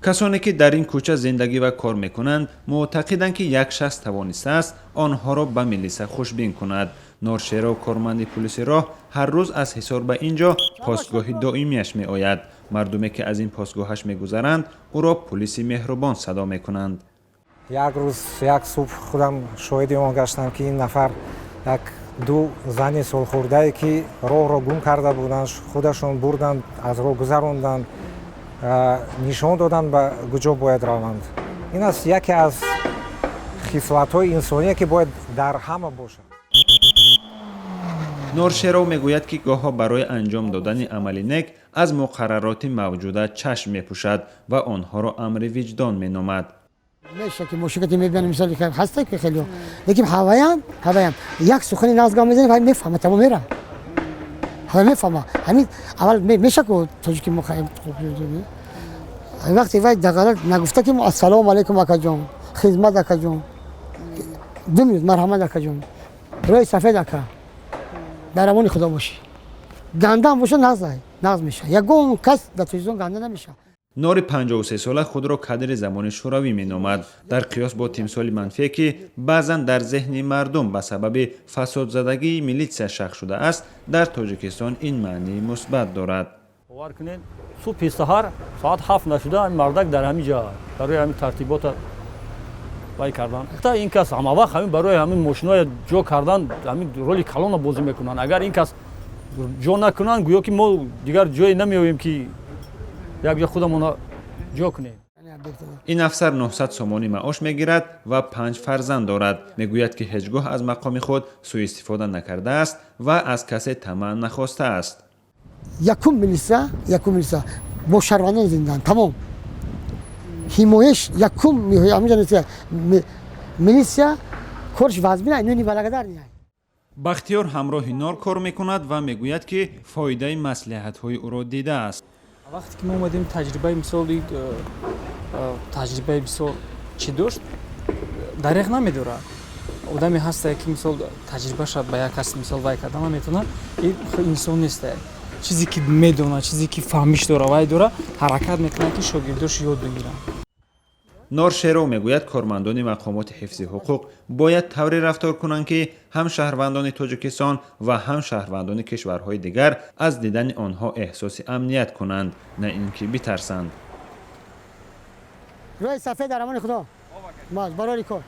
Касоне, ки дар ин кӯча зиндагӣ ва кор мекунанд, муътақиданд, ки як шахс тавонистааст онҳоро ба милиса хушбин кунад. Норшеров, корманди пулиси роҳ, ҳар рӯз аз Ҳисор ба ин ҷо, постгоҳи доимияш, меояд. Мардуме, ки аз ин постгоҳаш мегузаранд, ӯро пулиси меҳрубон садо мекунанд. Як рӯз, як субҳ худам шоҳиди он гаштам, ки ин нафар як ду зани солхӯрдае, ки роҳро гум карда буданд, худашон бурданд, аз роҳ гузаронданд, нишон доданд, ба куҷо бояд раванд. Ин аст яке аз хислатҳои инсоние, ки бояд дар ҳама бошад. Норшеров мегӯяд, ки гоҳо барои анҷом додани амали нек аз муқаррароти мавҷуда чашм мепӯшад ва онҳоро амри виҷдон меномад. Меша ки мошинати мебиён, мисол, ҳаста ки хеле, лекин ҳаваям як сухани нағз гап мезанӣ, вай мефаҳма, тамом, мера, ҳава мефаҳма. Ҳамин аввал меша ку тоҷики мо. Вақте вай дағала нагуфта, ки мо ассалому алайкум, акаҷон, хизмат, акаҷон, 2 минут, марҳамат, акаҷон, роҳи сафед, ака, дар амони Худо бошӣ, гандаам боша, нағз нағз меша. Ягон кас дар Тоҷикистон ганда намеша. Нори 53сола худро кадри замони Шӯравӣ меномад. Дар қиёс бо тимсоли манфие, ки баъзан дар зеҳни мардум ба сабаби фасодзадагии милитсия шахс шудааст, дар Тоҷикистон ин маънии мусбат дорад. Бовар кунед, субҳи саҳар соат 7 нашуда, ҳамин мардак дар ҳамин ҷо барои ҳамин тартибота вай кардан. Ин кас ҳамавақт ҳамин барои ҳамин мошиноя ҷо кардан ҳамин роли калона бозӣ мекунанд. Агар ин кас ҷо накунанд, гӯё ки мо дигар ҷое намеёбем, ки як ҷо худамона ҷо кунем. Ин афсар 900 сомонӣ маош мегирад ва панҷ фарзанд дорад. Мегӯяд, ки ҳеҷ гоҳ аз мақоми худ сӯистифода накардааст ва аз касе тамаъ нахостааст. Якум милиса, якум милиса бо шаҳрвандон зиндаанд, тамом. Ҳимояш якум милисия корш вазмина нуни балагадар. Бахтиёр ҳамроҳи Нор кор мекунад ва мегӯяд, ки фоидаи маслиҳатҳои ӯро дидааст. Вақте ки мо омадем, таҷрибаи, мисол, таҷрибаи бисёр чӣ дошт, дареғ намедорад. Одаме ҳастае, ки, мисол, таҷрибаша ба як кас, мисол, вай карда наметавонад. Инсон нестае. Чизе ки медонад, чизе ки фаҳмиш дора, вай дора, ҳаракат мекунад, ки шогирдош ёд бигиранд. Нор Шеров мегӯяд, кормандони мақомоти ҳифзи ҳуқуқ бояд тавре рафтор кунанд, ки ҳам шаҳрвандони Тоҷикистон ва ҳам шаҳрвандони кишварҳои дигар аз дидани онҳо эҳсоси амният кунанд, на ин ки битарсанд. Роҳи сафед, дар амони Худо, барори кор.